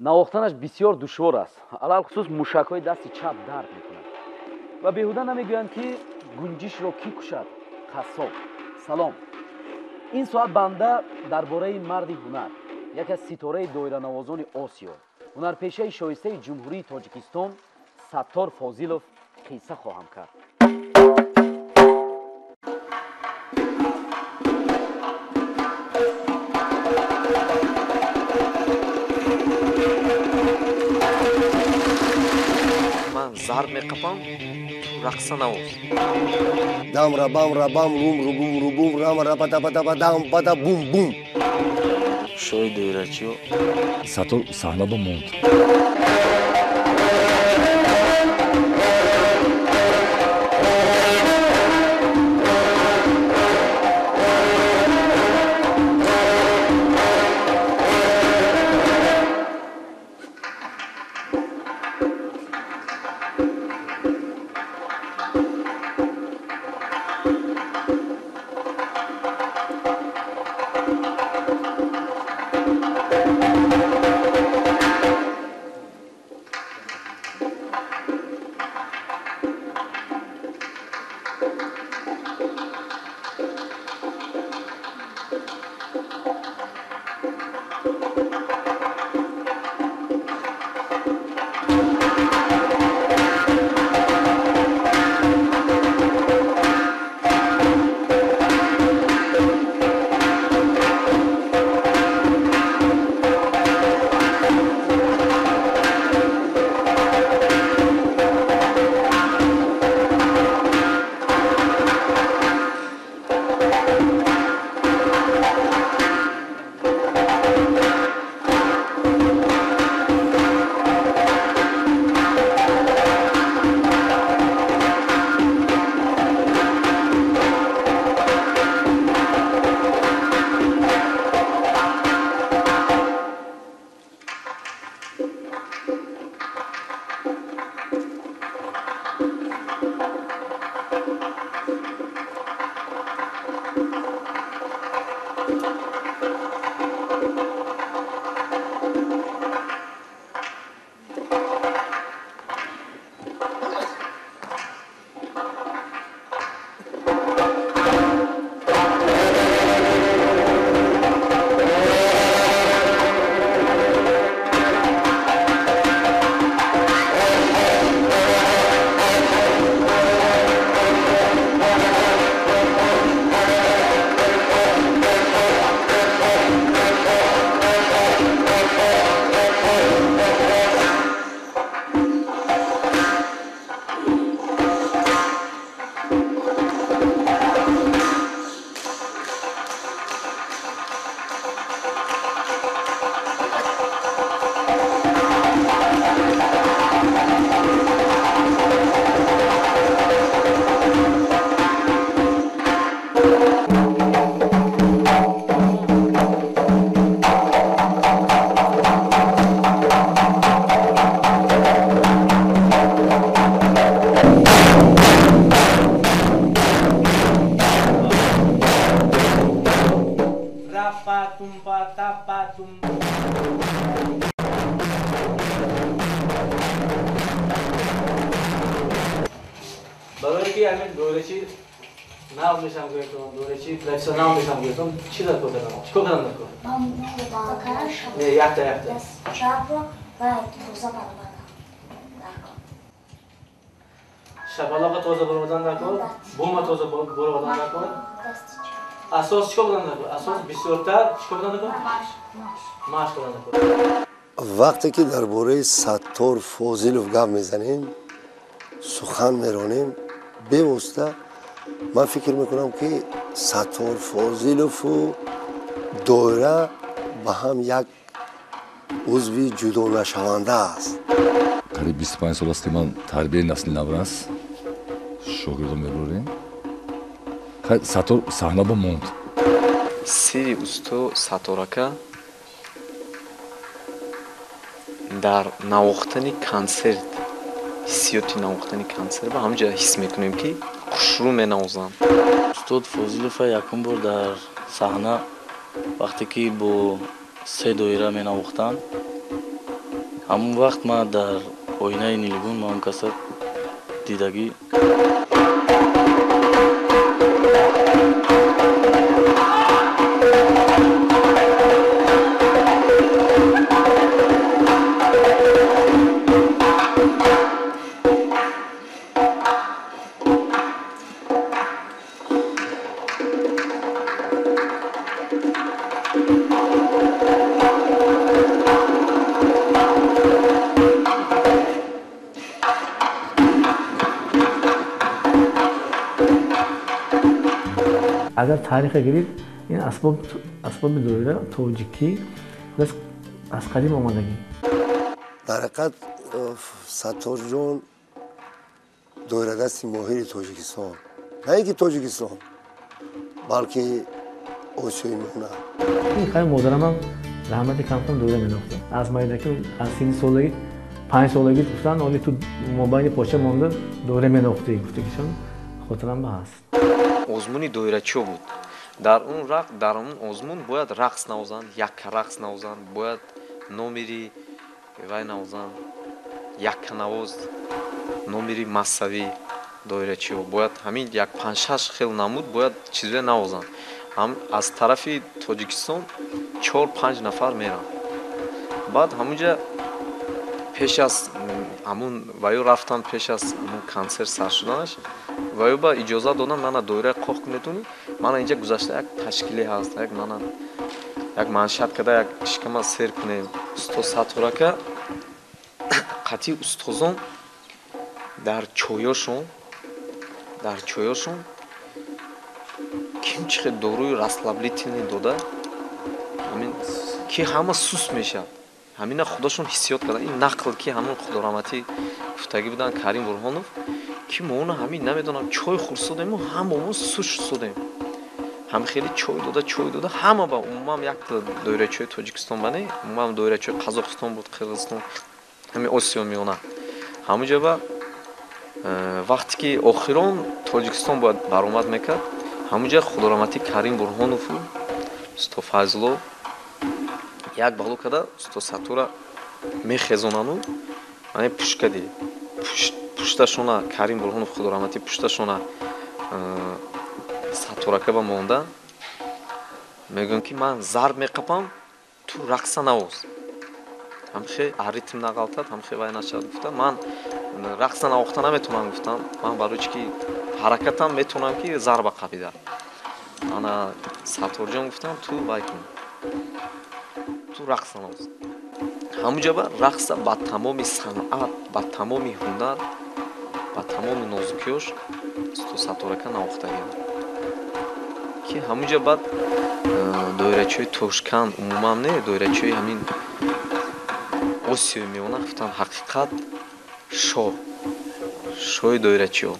Навохтанаш бисёр душвор аст. Алалхусус мушакҳои дасти чап дард мекунад. Ва беҳуда намегӯянд, ки гунҷишро кӣ кушад? Қассоб. Салом. Ин соат банда дар бораи марди ҳунар, яке аз ситораи доиранавозони Осиё, ҳунарпешаи шоистаи Ҷумҳурии Тоҷикистон Саттор Фозилов қисса хоҳам кард. Ман зарб меқапам, ту рақса навоз. Дам рабам рабам рум рубум рубум рам рапа тапа тапа дам пата бум бум. Шоҳи доирачиё. Саттор саҳна ба монд. Барои ки ҳамин доирачи нав мешам гӯятон, доирачи профессионал мешам гӯятон, чӣ дар кор кардам? Чӣ кор кардам дар кор? Не, якта, якта. Шапалоқа тоза баровардан дар кор, бума тоза баровардан дар кор. Асос чӣ кор кардан дар кор? Асос бисёртар чӣ кор кардан дар кор? Машқ кардан дар кор. Вақте ки дар бораи Саттор Фозилов гап мезанем, сухан меронем, бевосита ман фикр мекунам, ки Саттор Фозилову доира ба ҳам як узви ҷудонашаванда аст. Қариб 25 сол аст, ки ман тарбияи насли наврас шогирдо мебарорем. Саттор саҳна ба монд. Сири усто Сатторака дар навохтани консерт, ҳиссиёти навохтани консерт ба ҳамҷа ҳис мекунем, ки хушрӯ менавозанд. Устод Фозилова якум бор дар саҳна вақте ки бо се доира менавохтанд, Ҳамон вақт ман дар оинаи нилгун ман он каса дидагӣ. Агар тариха гирид, ин асбоби доира тоҷикӣ аз қадим омадагӣ. Дар ҳақиқат Сатторҷон доирадасти моҳири Тоҷикистон, на ин ки Тоҷикистон, балки Осиёи Миёна. Ин хай модарамам раҳмати камкам доира менохта. Аз майдаки аз сини солагӣ, 5 солагӣ гуфтан, оли ту мобайни поча монда доира менохтӣ, гуфтагишон хотирам ба ҳаст. Озмуни доирачиҳо буд. Дар он озмун бояд рақс навозанд, якка рақс навозанд, бояд номери вай навозанд, якканавоз, номери массавӣ доирачиҳо. Бояд ҳамин як 5-6 хел намуд бояд чизое навозанд. Аз тарафи Тоҷикистон 4-5 нафар меранд. Баъд ҳамунҷа пеш аз ҳамун ваё рафтан, пеш аз ҳамун консерт сар шуданаш, ваё ба иҷоза додам, мана доира қоқ метунӣ, мана инҷа гузашта як ташкиле ҳаст, як мана як маншат када як шикама сер кунем. Устод Сатторака қатъи устозон дар чойошон ким чихе доруи расслаблительный дода, ҳамин ки ҳама сус мешавад. Ҳамина худашон ҳиссиёт карданд. Ин нақл ки ҳамон худораҳматӣ гуфтагӣ буданд Карим Бурҳонов, ки мо она ҳамин намедонам чой хӯрсодему ҳамамо суш шудем. Ҳам хеле чой дода ҳама ба умуман як доирачиҳои Тоҷикистон ба не, умуман доирачиҳои Қазоқистон буд, Қирғизистон, ҳамин Осиё Миёна. Ҳамунҷа ба вақте ки охирон Тоҷикистон бояд баромад мекард, ҳамунҷа худораҳматӣ Карим Бурҳонову устод Файзулло як бало када устод Саттора мехезонану мане пушкади пушташона Карим Бурҳонов худораҳматӣ пушташона Сатторака ба монда мегӯям ки ман зарб меқапам, ту рақса навоз. Ҳамхе ритм нағалтад, ҳамхе вай нашавад гуфта, ман рақса навохта наметавонам гуфтам, ман барои чи ки ҳаракатам метавонам ки зарба қапида. Ана Сатторҷон гуфтам, ту вай кун, ту рақса навоз. Ҳамунҷа ба рақса ба тамоми санъат, ба тамоми ҳунар, ба тамоми нозукиёш устод Сатторака навохтагиам. Ки ҳамунҷа баъд доирачиҳои Тошканд умуман не, доирачиҳои ҳамин Осиёи Миёна гуфтанд ҳақиқат шоҳи доирачиҳо.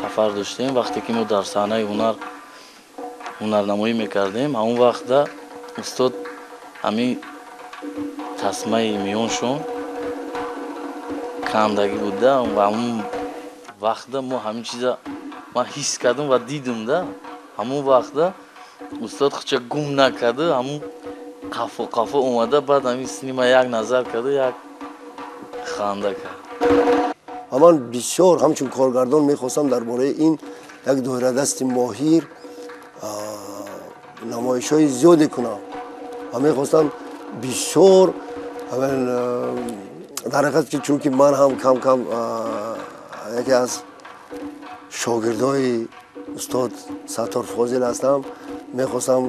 Сафар доштем, вақте ки мо дар саҳнаи ҳунарнамоӣ мекардем, ҳамон вақта устод ҳамин тасмаи миёншон кандагӣ буда ва ҳамон вақта мо ҳамин чиза ман ҳис кардам ва дидам да, ҳамон вақта устод худша гум накарда, ҳамон қафо қафо омада, баъд ҳамин синима як назар карда, як ханда кард. Ва ман бисёр ҳамчун коргардон мехостам дар бораи ин як доирадасти моҳир намоишҳои зиёде кунам ва мехостам бисёр дар ҳақиқат ки чунки ман ҳам кам кам яке аз шогирдои устод Саттор Фозил ҳастам, мехостам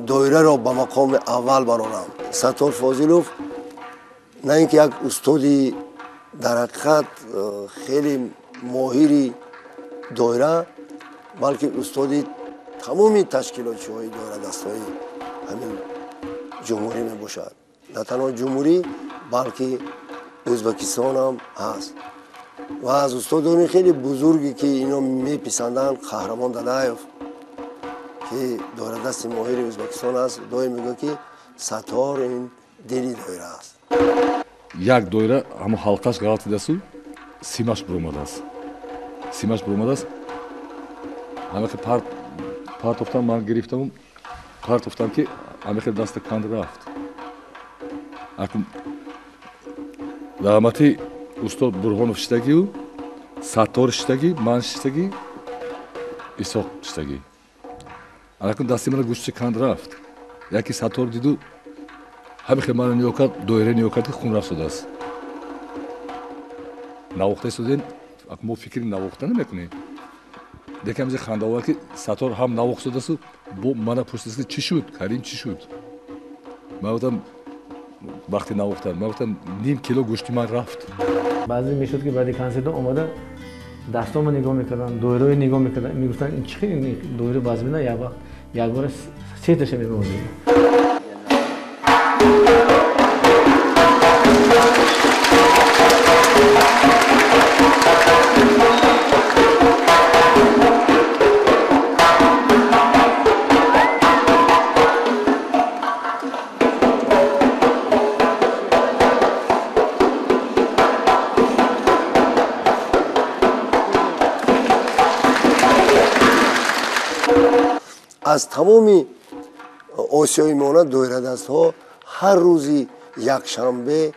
доираро ба мақоми аввал барорам. Саттор Фозилов на ин ки як устоди Дар ҳақиқат хеле моҳири доира, балки устоди тамоми ташкилотчиҳои доирадастҳои ҳамин ҷумҳурӣ мебошад. На танҳо ҷумҳурӣ, балки Ӯзбекистон ҳам ҳаст. Ва аз устодони хеле бузурге ки ино меписанданд, Қаҳрамон Дадаев, ки доирадасти моҳири Ӯзбекистон аст, доим мегӯяд ки Саттор ин дили доира аст. Як доира ҳамон ҳалқаш ғалтидасту симаш буромадааст. Симаш буромадааст. Ҳамахе партофтам, ман гирифтаму партофтам, ки ҳамахе даста канд рафт. Акун раҳмати устод Бурҳонов шиштагию, Саттор шиштагӣ, ман шиштагӣ, Исоқ шиштагӣ. Акун дасти мана гӯшти канд рафт. Яке Саттор диду ҳамихе мана нигоҳ кард, доира нигоҳ кард, ки хун рафт шудааст. Навохта истодем, мо фикри навохта намекунем. Декам зи хандаовар, ки Саттор ҳам навохт шудасту бо мана пурсидааст, ки чӣ шуд, Карим, чӣ шуд? Ман гуфтам, вақти навохтан, ман гуфтам, ним кило гӯшти ман рафт. Баъзе мешуд, ки баъди консертҳо омада дастома нигоҳ мекарданд, доираҳо нигоҳ мекарданд, мегуфтанд, ин чӣ хел доира вазмина, як вақт якбора сеташа мемонем. Аз тамоми Осиёи Миёна доирадастҳо ҳар рӯзи якшанбе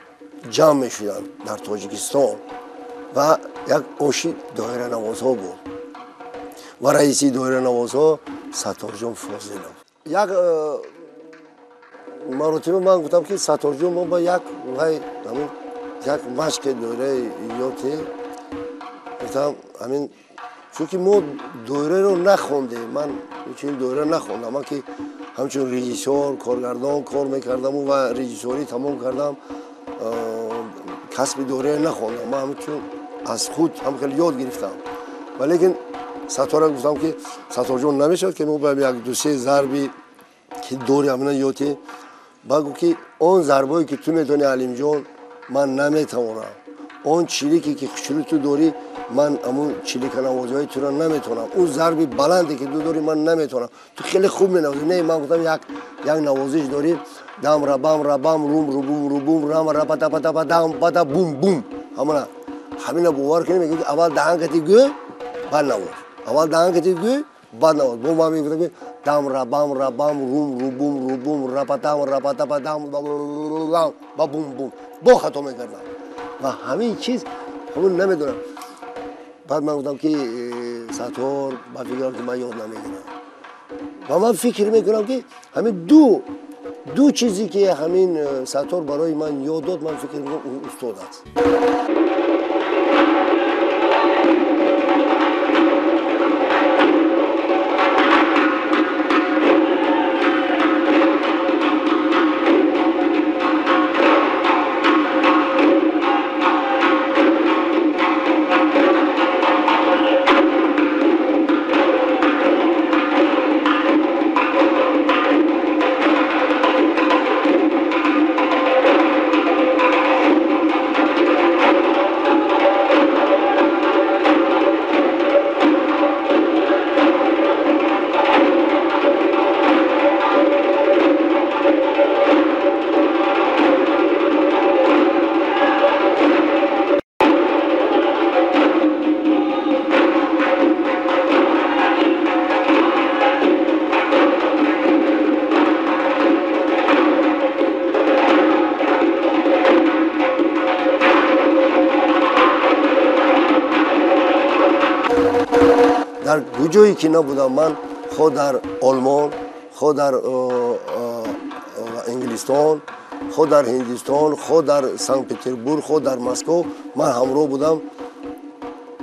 ҷамъ мешуданд дар Тоҷикистон ва як оши доиранавозҳо буд ва раиси доиранавозҳо Сатторҷон Фозилов. Як маротиба ман гуфтам, ки Сатторҷон, мо ба як вай як машқи доираи ёте гуфтам, ҳамин чунки мо доираро нахондем, ман чунин доира нахондам, ман ки ҳамчун режиссёр, коргардон кор мекардаму ва режиссёрӣ тамом кардам, касби доираро нахондам, ман ҳамчун аз худ ҳам хеле ёд гирифтам. Ва лекин Саттора гуфтам, ки Сатторҷон, намешавад, ки мо ба як ду-се зарби ки дори ҳамина ёте? Баъд гуфт, ки он зарбое ки ту метавонӣ, Алимҷон, ман наметавонам. Он чилике ки хушрӯ ту дорӣ, ман ҳамун чиликанавозиҳои туро наметавонам. Он зарби баланде ки ту дорӣ, ман наметавонам. Ту хеле хуб менавозӣ. Не, ман гуфтам, як навозиш дорӣ, дам рабам рабам рум рубум рубум рам рапатапатапа дам пата бум бум, ҳамона ҳамина бовар кунем, мегӯяд, аввал даҳанкати гӯ, баъд навоз, аввал даҳанкати гӯ, баъд навоз. Бо ман мегуфтам, ки дам рабам рабам рум рубум рубум рапатам рапатапа дам ба бум бум, бо хато мекардам ва ҳамин чиз ҳамун намедонам. Баъд ман гуфтам, ки Саттор, ба фикрам, ки ман ёд намегирам. Ва ман фикр мекунам, ки ҳамин ду чизе ки ҳамин Саттор барои ман ёд дод, ман фикр мекунам, ӯ устод аст. Дар куҷое ки набудам ман, хо дар Олмон, хо дар Инглистон, хо дар Ҳиндистон, хо дар Санкт Петербург, хо дар Москов, ман ҳамроҳ будам,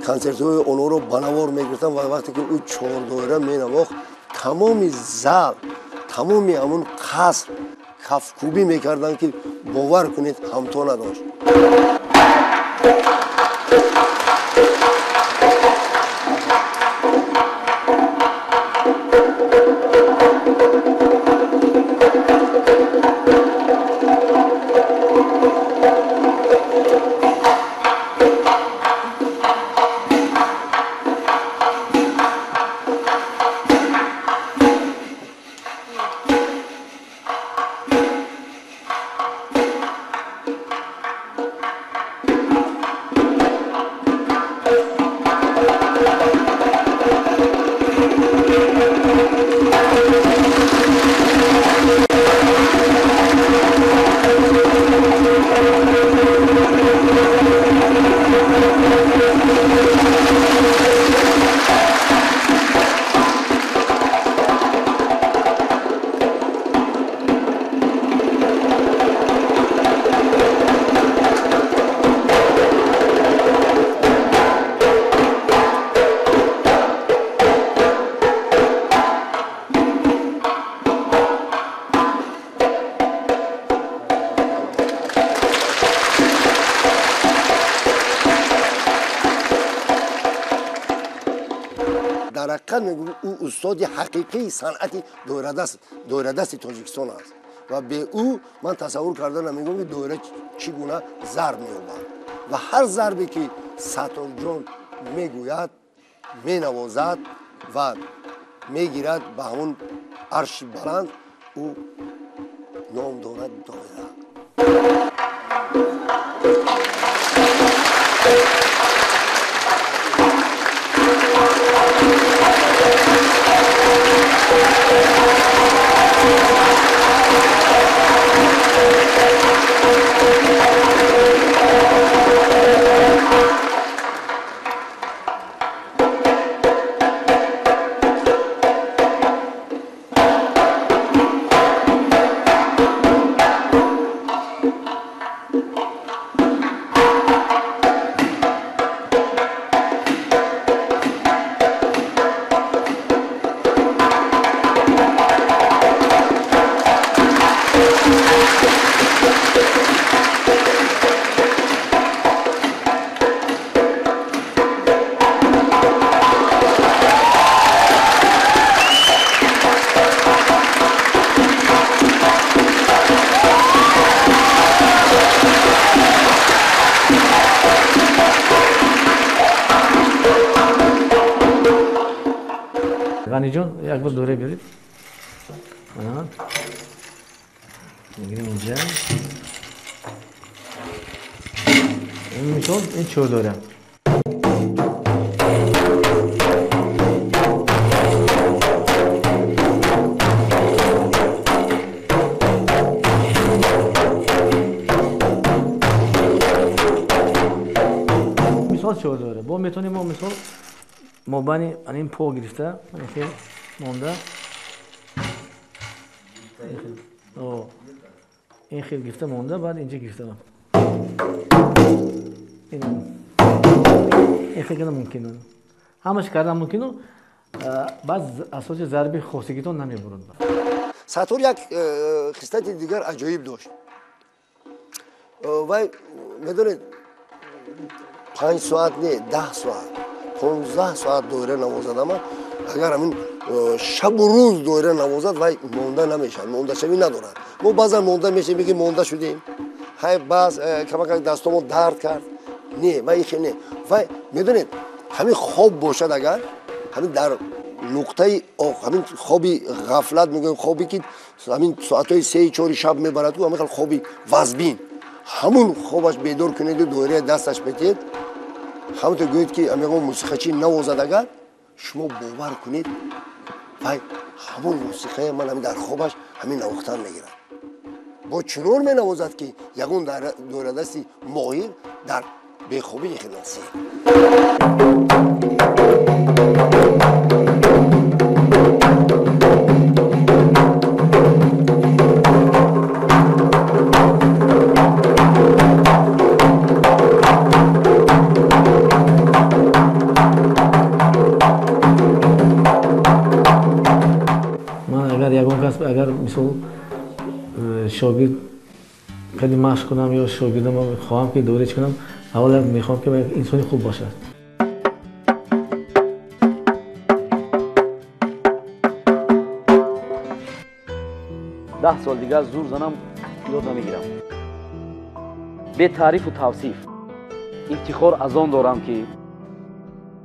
консертҳои онҳоро ба навор мегирифтам. Ва вақте ки ӯ чордоира менавохт, тамоми зал, тамоми ҳамун қаср кафкӯбӣ мекарданд, ки бовар кунед, ҳамто надошт. Дар ҳақиқат мегӯям, ӯ устоди ҳақиқии санъати доирадасти Тоҷикистон аст ва бе ӯ ман тасаввур карда намегӯям, ки доира чӣ гуна зарб меёбад ва ҳар зарбе ки Сатторҷон мегӯяд, менавозад ва мегирад ба ҳамон арши баланд, ӯ ном дорад доира. Ғаниҷон, як бор доира биёред. Мегирем инҷа. Ин мисол, ин чор доира. Мисол чор доира. Бо метавонем мо мисол мобайни ин по гирифта, монда, ин хел гирифта монда, баъд инҷа гирифта, ин хел кардан мумкин, ҳамаш кардан мумкину, баъд асоси зарби хосигитон намебурад. Саттор як хислати дигар аҷоиб дошт. Вай медонед, 5 соат не, 10 соат, 15 соат доира навозад, ама агар ҳамин шабу рӯз доира навозад, вай монда намешавад, мондашавӣ надорад. Мо баъзан монда мешавем, ки монда шудем, ҳай баъз камакак дастомон дард кард. Не, вай ихе не. Вай медонед, ҳамин хоб бошад, агар ҳамин дар нуқтаи ҳамин хоби ғафлат мегӯем, хобе ки ҳамин соатҳои 3-4 шаб мебарад, ҳамин хел хоби вазбин, ҳамун хобаш бедор кунеду доираи дасташ бетиҳед, ҳамонто гӯед ки ягон мусиқачӣ навозад, агар шумо бовар кунед, вай ҳамон мусиқае ман ҳамин дар хобаш ҳамин навохтан мегирад. Бо чунон менавозад, ки ягон доирадасти моҳир дар бехобӣ хелосӣ. Агар мисол шогирд кади машқ кунам ё шогирдам хоҳам ки доира чӣ кунам, Аввал мехоҳам ки инсони хуб бошад. 10 сол дигар зур занам ёд намегирам. Бетаърифу тавсиф ифтихор аз он дорам, ки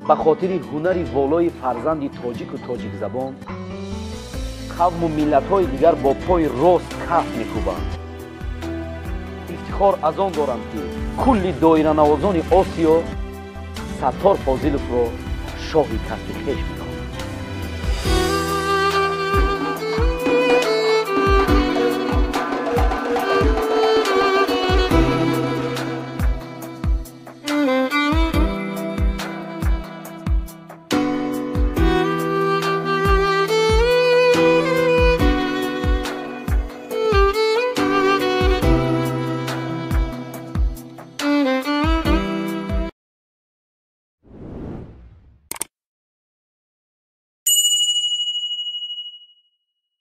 ба хотири ҳунари волои фарзанди тоҷику тоҷикзабон қавму миллатҳои дигар бо пои рост каф мекӯбанд. Ифтихор аз он дорам, ки кулли доиранавозони Осиё Саттор Фозиловро шоҳи касби хеш мекунанд.